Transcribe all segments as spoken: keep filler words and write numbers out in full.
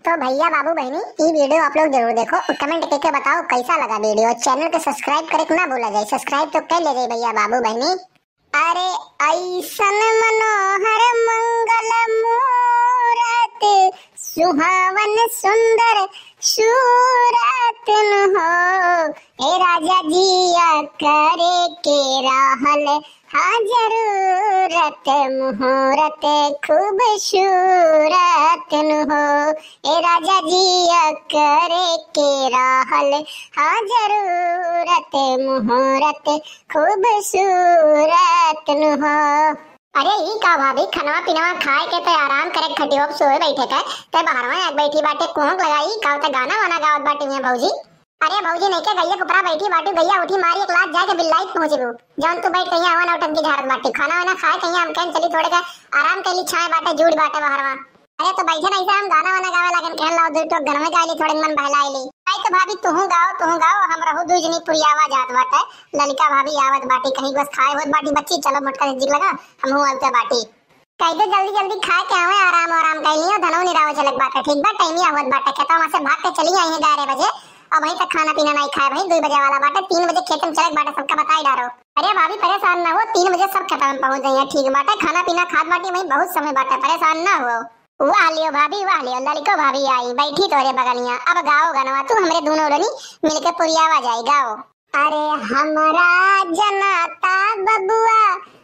तो भैया बाबू बहिनी, ई video आप लोग जरूर देखो और comment करके बताओ कैसा लगा video। Channel के subscribe करे के ना भूला जाए, subscribe तो कर ले जाए भैया बाबू बहिनी। अरे ऐसन मनोहर मंगल मूरत, सुहावन सुंदर सूरत न हो, ए राजा जिया करे के रहल हाँ जरूरत, मुहूर्त खूबसूरत न हो, ए राजा जिया करे के रहल हाँ जरूरत, मुहूर्त खूबसूरत न हो। अरे ई का भाभी, खनवा पिनवा खाए के ते आराम करे के खटियो पे सोए बैठे के, ते बहरवा आके बैठी बाटे, कोहक लगाई का ते गाना वाना गावत बाटी हैं भौजी। अरे भौजी, नइके गइया कुपरा बैठी बाटू, गइया उठी मारी एक लात जाए के बिल्लाई पहुँचबू। जौन तू बैठ कहिया हवा नौटंकी झाड़त बाटी, खाना वाना खाए कहिया हम कहन चली थोड़े के आराम कैली, छाए बाटे, जूड़ बाटे बहरवा। अरे तो बैठे नहीं से हम गाना वाना गावे लागन, कहन लाओ दुई टोक गनवे गाइली, थोड़े मन बहलाइली। आई तो भाभी तुहू गाओ, तुहू गाओ, हम रहू दुई जनी पुरियावा जात बाटे। ललिका भाभी आवत बाटी, कहीं बस खाए होत बाटी बच्ची, चलो मोटका से जिग लगा, हमहू आवते बाटी। कह दे जल्दी जल्दी खाए के आवे, आराम आराम कर लियो, धनऊ निरावे चलक बाटे, ठीक बा, टाइमिया होत बाटे, खेतवा में से भाग के चली आई है ग्यारह बजे, अब वहीं तक खाना पीना नहीं खाए भाई, दुई बजे वाला बाटे, तीन बजे खेत में चलक बाटे, सबका बताई डारो। अरे भाभी परेशान ना हो, तीन बजे सब खेतवा में पहुँच जाइए, ठीक बाटे, खाना पीना खात बाटी वहीं बहुत समय बाटे, परेशान ना हो। वाह लियो भाभी, वाह लियो, ललिको भाभी आई, बैठी तोरे बगलिया, अब गाओ गनवा तू हमरे दोनों रनी मिलके पुरियावा जाई, गाओ। अरे हमरा जनाता बबुआ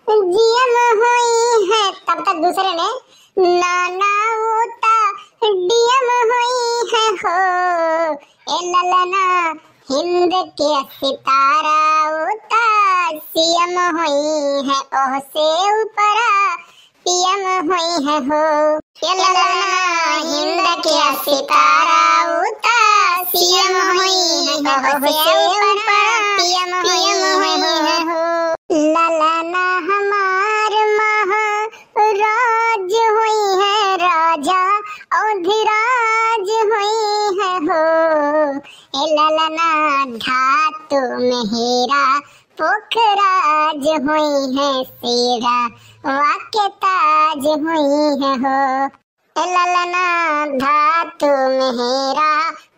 जीएम होई है, तब तक दूसरे ने नाना उता डीएम होई है हो, ए ललना हिंद के सितारा उता सीएम होई है, ओह से ऊपरा पीएम होई है हो। ये ललना हिंद के सितारा उता सीएम होई है, ओह से ऊपर पीएम होई है हो। ललना हमार महाराज होई है, राजा अधिराज होई है हो। ए ललना धातु में हीरा पोखराज होई है, शेरा वाके ताज होई है हो। ए ललना धातु में हीरा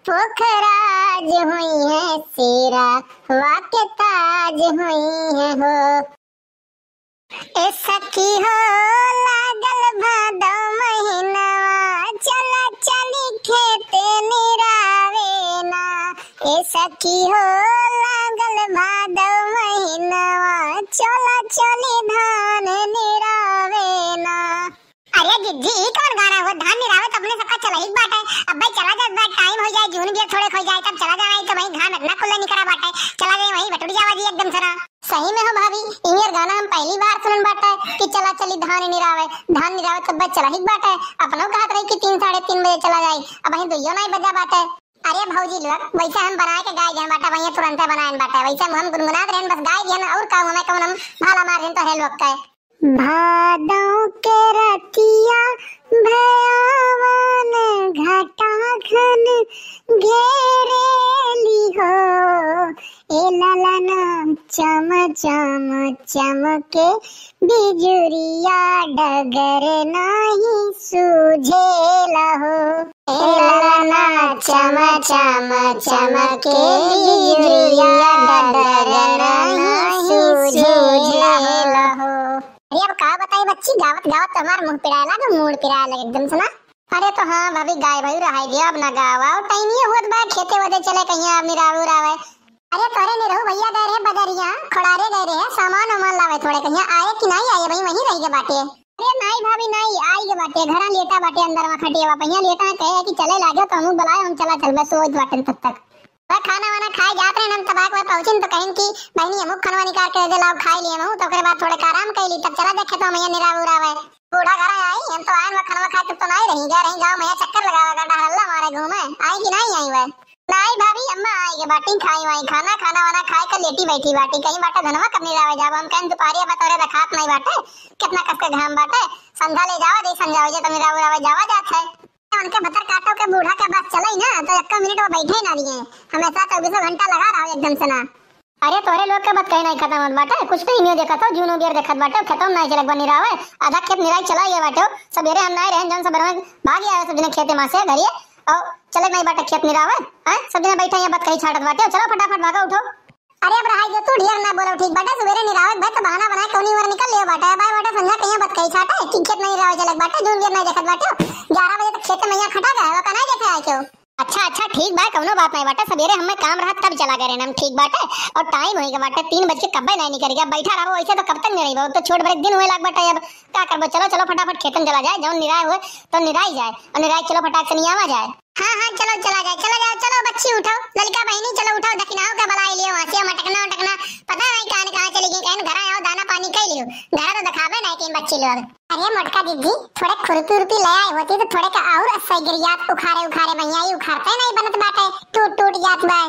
पोखराज होई है, शेरा वाके ताज होई है हो। ए सखी हो, लागल भादो महीनवा, चला चली खेते निरावे ना। ए सखी हो, लागल भादो महीनवा, चला चली धान निरावे ना। अरे जिज्जी, ई कौन गाना हो? धान निरावे तो अपने सबका चला ही बाटे। अब भाई चला जात बा, टाइम हो जाए, जून भी थोड़े हो जाए, तब चला जाना ही तो वहीं घाम इतना कुल्ला निकरा बाटे। चला जाए वहीं बटुरी जावा जी एकदम से ना। सही में हो भाभी, इनियर गाना हम पहली बार सुनन बाटे कि चला चली धान निरावे, धान निरावे तो बस चला ही बाटे। अपनो कहत रही कि तीन साढ़े तीन बजे चला जाई, अब वहीं दुइयो नाई बजा बाटे। अरे भौजी लोग, वैसे हम बनाए के गाय जन बाटे, वहीं तुरंते बनाए बाटे। वैसे हम गुनगुनात रहन, बस गाय जन और का हमें कौन हम भाला मार रहन तो है लोग के। भादों के रतिया भयावन घटा घन घेरेली हो, ए ललना चम चम चमके बिजुरिया डगर नाही सूझेला हो। ए ललना चम चम चमके बिजुरिया डगर नाही सूझेला हो। अरे अब का बताई बच्ची, गावत गावत तो हमार मुंह पिराए लागे, मूड पिराए लागे एकदम से ना। अरे तो हाँ भाभी, गाय भैंस रहाई दिया, अब ना गावा, टाइम ये हुआ बा खेते वदे चले कहिया, अब निरावे उरावे। अरे तोरे निरहू भैया गए रहे बजरिया, खोड़ारे गए रहे, सामान वामान लावे थोड़े, कहिया आए कि नहीं आए भाई, वहीं रह गए बाटे। अरे नाई भाभी नाई, आई गए बाटे, घरा लेटा बाटे अंदर में खटिया बा, पहिया लेटा है, कहे कि चले लागे तो हम बुलाए, हम चला चल बस सोच बाटे तब तक। वह खाना वाना खाए जात रहे, हम तबाक में पहुंचिन तो कहिन कि बहनी अमुक खनवा निकाल के दे दे, लाओ खाई लिए हम, तो ओकरे बाद थोड़े का आराम कैली, तब चला देखे तो मैया निरावे उरावे। बूढ़ा घर आई, हम तो आयन वह खनवा खाए, तब तो नहीं रही, गए रही गाँव में चक्कर लगावे, गड्ढा हल्ला मारे घूमे, आई कि नहीं आई वह? नहीं भाभी, अम्मा आई के बाटी, खाई वाई खाना, खाना वाना खाए कर लेटी बैठी बाटी, कहीं बाटे धनवा कब निरावे जाबो, हम कहें दुपहरिया बतौरे रखात नहीं बाटे, कितना कस के घाम बाटे, संझा ले जावा दे, संझा हो जाए तो निरावे उरावे जावा जात है। उनके भतर काटो के बूढ़ा के बस चले ना, तो एक मिनट वो बैठे ना दिए, हमेशा चौबीसों घंटा लगा रहो एकदम से ना। अरे तोहरे लोग के बात कहीं नहीं खत्म होत बाटे, कुछ तो इनियो देखत हो, जूनो बियर देखत बाटे, खेतों में नहीं चलक बनी रहो, आधा खेत निराई चला गया बाटे, सबेरे हम नहीं रहन, जौन सबेरे में भाग आवे सब जने खेते में से घरिए, आओ, चले नाई बाटे खेत निरावे, हैं? सब जने बैठा यहाँ बतकही छाटत बाटे, चलो फटाफट भागो, उठो। अरे अब रहाई दे तू, ढेर ना बोलो, ठीक बाटे, सुबेरे निरावे के भाई तो बहाना बनाए कौनी ओर निकल लियो बाटे, अब आए बाटे संझा कहिया बतकही छाटे, कि खेत नाई निरावे चले के बाटे, जौन बेर नाई देखत बाटे, ग्यारह बजे तक खेते में यहाँ खटा गए, वो का नाई देखे आए क्यों? अच्छा, अच्छा, ठीक बा, कौनो बात नाई बाटे, सबेरे हमें काम रहा तब चला गए रहन हम, ठीक बाटे, और टाइम होई गए बाटे, तीन बज के कब्बे नाई निकल गया, बैठा रहो ऐसे तो कब तक निराई बा, तो छोट बड़े दिन हुए लाग बाटे, अब का करबो, चलो, चलो फटाफट खेतन चला जाए, जौन निराए हुए तो निराई जाए, और निराई चलो फटाक से नियावा जाए। हाँ, हाँ, चलो, चला जाए, चलो जाओ, चलो बच्ची उठाओ, ललिका बहिनी चलो उठाओ, दखिनाओ के बलाई लियो, हंसिया मटकना उटकना, पता नहीं कहाँ न कहाँ चली गई, कहीं घर आओ दाना पानी कई लियो, घर तो दिखावे नहीं कहीं बच्ची लोग। अरे मोटका दीदी, थोड़े खुरपी उरपी ले आई होती तो थोड़े का और सही गिरियात उखारे उखारे भैया, ये उखारते नहीं बनत बाटे, टूट टूट जात बा।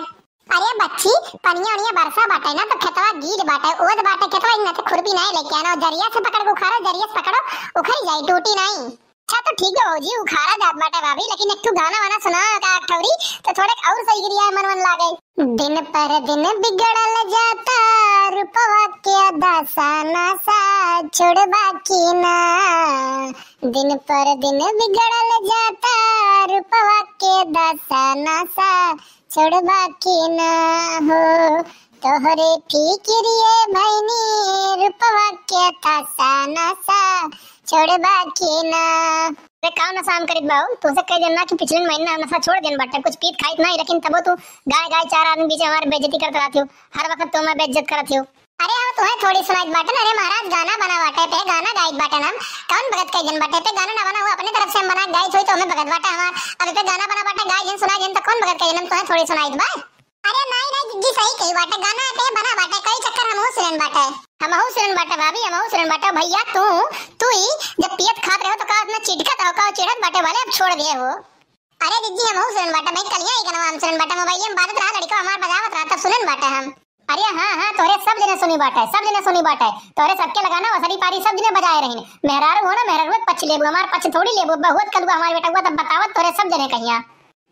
अरे बच्ची, पनिया उनिया बरसा बाटे ना तो खेतवा गील बाटे, ओद बाटे खेतवा, इन्हें तो खुरपी नहीं लेके आना, जरिया से पकड़ के उखारो, जरिया से पकड़ो, उखरी जाई, टूटी नहीं। अच्छा तो ठीक है भौजी, उखारा जात बाटे भाभी, लेकिन एक ठो गाना वाना सुना का ठौरी, तो थोड़े और सही गिरिया मन मन लागे। दिन पर दिन बिगड़ल जाता रूपवा के दशा नशा, छोड़बा की ना। दिन पर दिन बिगड़ल जाता रूपवा के दशा नशा, छोड़बा की ना हो। तोहरे फिकिरिए भैनी रूपवा के तसा नसा, छोड़बा की ना। अरे का नशा हम करित बाऊ? तुमसे कह देना कि पिछले महीने हम नशा छोड़ देन बाटे, कुछ पीत खाइत नहीं, लेकिन तबो तू गाय गाय चार आदमी बीच में हमारे बेइज्जती करत रहत हो, हर वक्त तू हमें बेइज्जत करत हो। अरे हम तुम्हें थोड़ी सुनाइत बाटे ना, अरे महाराज गाना बना बाटे पे गाना गाइत बाटे ना, कौन भगत कह देन बाटे पे गाना ना बना हुआ, अपने तरफ से हम बना गाइत होई तो हमें भगत बाटे हमार, अब पे गाना बना बाटे गाय जिन सुनाई जिन तो कौन भगत कह देन, हम तुम्हें थोड़ी सुनाइत बा। अरे नाई, नाई, जिज्जी सही कही बाटे, गाना के बना बाटे, कई चक्कर हमहू सुनन बाटे। हमहू सुनन बाटे भाभी, हमहू सुनन बाटे। भैया तू, तू ही जब पियत खात रहे हो तो का इतना चिढ़कत हो, का चिढ़त बाटे वाले अब छोड़ दिए हो? अरे जिज्जी हमहू सुनन बाटे, मैं कलिया ही गाना हम सुनन बाटे, मोबाइल में बाजत रहा लड़का हमार बजावत रहा तब सुनन बाटे हम। अरे हाँ, हाँ, तोहरे सब जने सुनी बाटे, सब जने सुनी बाटे, तोहरे सबके लगाना वसरी पारी सब जने बजाए रहीन। मेहरारू हो ना, मेहरारू पक्ष लेबू, हमार पक्ष थोड़ी लेबू, बहुत कलुआ हमार बेटा हुआ तब बतावत तोहरे सब जने कहिया।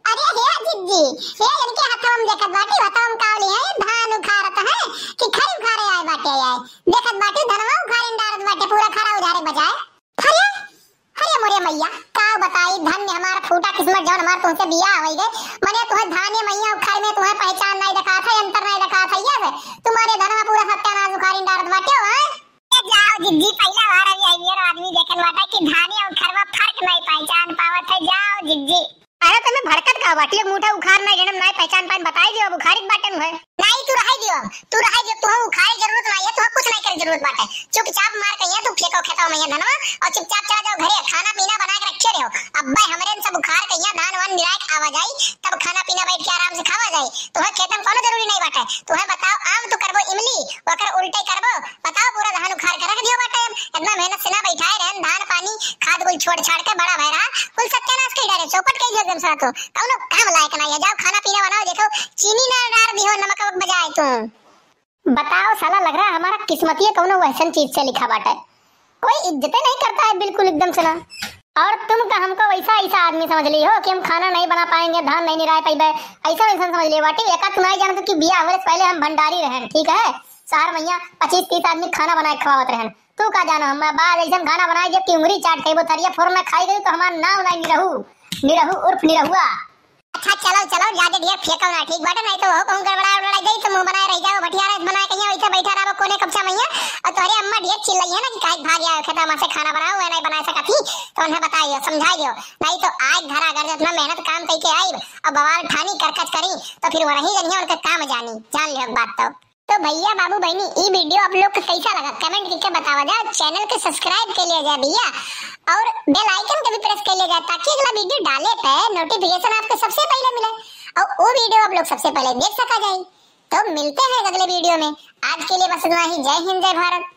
अरे हे जिज्जी, हे इनके हथवा में देखत बाटी, हथवा में का ले है? धान उखाड़त है कि खरी उखाड़े आए बाटे आए? देखत बाटी धनवा उखाड़े डारत बाटे, पूरा खरा उजारे बजाए। अरे, अरे मोरे मैया, का बताई, धन्य हमार फूटा किस्मत जौन हमार तुमसे बियाह होई गए। मने तुम्हें धान्य मैया उखाड़ में तुम्हें पहचान नहीं दिखात है, अंतर नहीं दिखात है, ये से तुम्हारे धनवा पूरा सत्यानाश उखाड़ी डारत बाटे हो, हैं? ए जाओ जिज्जी, पहला बार अभी आई मेरा आदमी देखन बाटे कि धान्य उखाड़ में फर्क नहीं पहचान पावत है, जाओ जिज्जी। अरे तमे भड़कत का बाटी, अब मुठा उखाड़ ना जनम नाय पहचान पाइन बताई दियो, अब उखाड़ित बाटे मुहे। नाई तू रहाई दियो, तू रहाई दियो, तू उखाड़े जरूरत नाई है, तू कुछ नाई करे जरूरत बाटे। चुपचाप मार कहिया तू फेंको खेतवा में धनवा और चुपचाप चला जाओ घरे, खाना पीना बना के रखे रहो। अब्बे हमरे सब उखाड़ कहिया धान वान निराय के आवा जाई, तब खाना पीना बैठ के आराम से खावा जाई। तुहे खेतम कोनो जरूरी नाई बाटे। तुहे बताओ आम तू करबो इमली, ओकर उल्टे करबो, बताओ, पूरा धान उखाड़ के रख दियो बाटे। इतना मेहनत से ना बैठाए रहन, धान पानी, खाद कुल छोड़ छाड़ के बड़ा भय रहा, कुल सत्यानाश कर डारे, चौपट कर दियो एकदम से। तो कौनो काम लायक नहीं है। जाओ खाना पीना बनाओ, देखो चीनी ना डार दियो, नमक वमक बजाए तू। बताओ साला, लग रहा है हमारा किस्मतिये कौनो वैसन चीज से लिखा बाटे। कोई इज्जते नहीं करता है बिल्कुल एकदम से ना। और तुम का हमको वैसा ऐसा आदमी समझ ली हो कि हम खाना नहीं बना पाएंगे, धान नहीं निराय पाइबे, ऐसा वैसा समझ ली बाटी। एका तू नहीं जानत कि बियाह होले से पहले हम भंडारी रहन, ठीक है, शहर में यहाँ पच्चीस तीस आदमी खाना बनाए खवावत रहन। तू का जानो हम बाद ऐसा खाना बनाए जब कि उंगली चाट खाइबो, थरिया फोर में खाई गई तो हमार नाम नहीं निरहू, निरहू उर्फ निरहुआ। अच्छा चलो चलो, ज्यादा ढेर फेंको ना, ठीक बाटे, नहीं तो हो कहूँ गड़बड़ा उड़बड़ा जाई तो मुंह बनाए रह जाओ, भटियारा बनाए कहिया वैसे बैठा रहो कोने कपचा मैया। और तोहरे अम्मा ढेर चिल्लाई है ना कि काहे भाग आवे खेता में से खाना बनाओ, वह नहीं बना सकत ही, तो उन्हें बताइयो, समझाइयो, नहीं तो आज घर अगर जितना मेहनत काम करके आई और बवाल ठानी करकच करी तो फिर वही जनिया उनके काम जानी, जान लियो बात तो। तो भैया बाबू बहनी, ई वीडियो आप लोग के कैसा लगा कमेंट करके बतावा जा, चैनल के सब्सक्राइब कर लिया जाए भैया, और बेल आइकन के भी प्रेस कर लिया जाए ताकि अगला वीडियो डाले पे नोटिफिकेशन आपको सबसे पहले मिले और वो वीडियो आप लोग सबसे पहले देख सका जाए। तो मिलते हैं अगले वीडियो में, आज के लिए बस इतना ही। जय हिंद, जय भारत।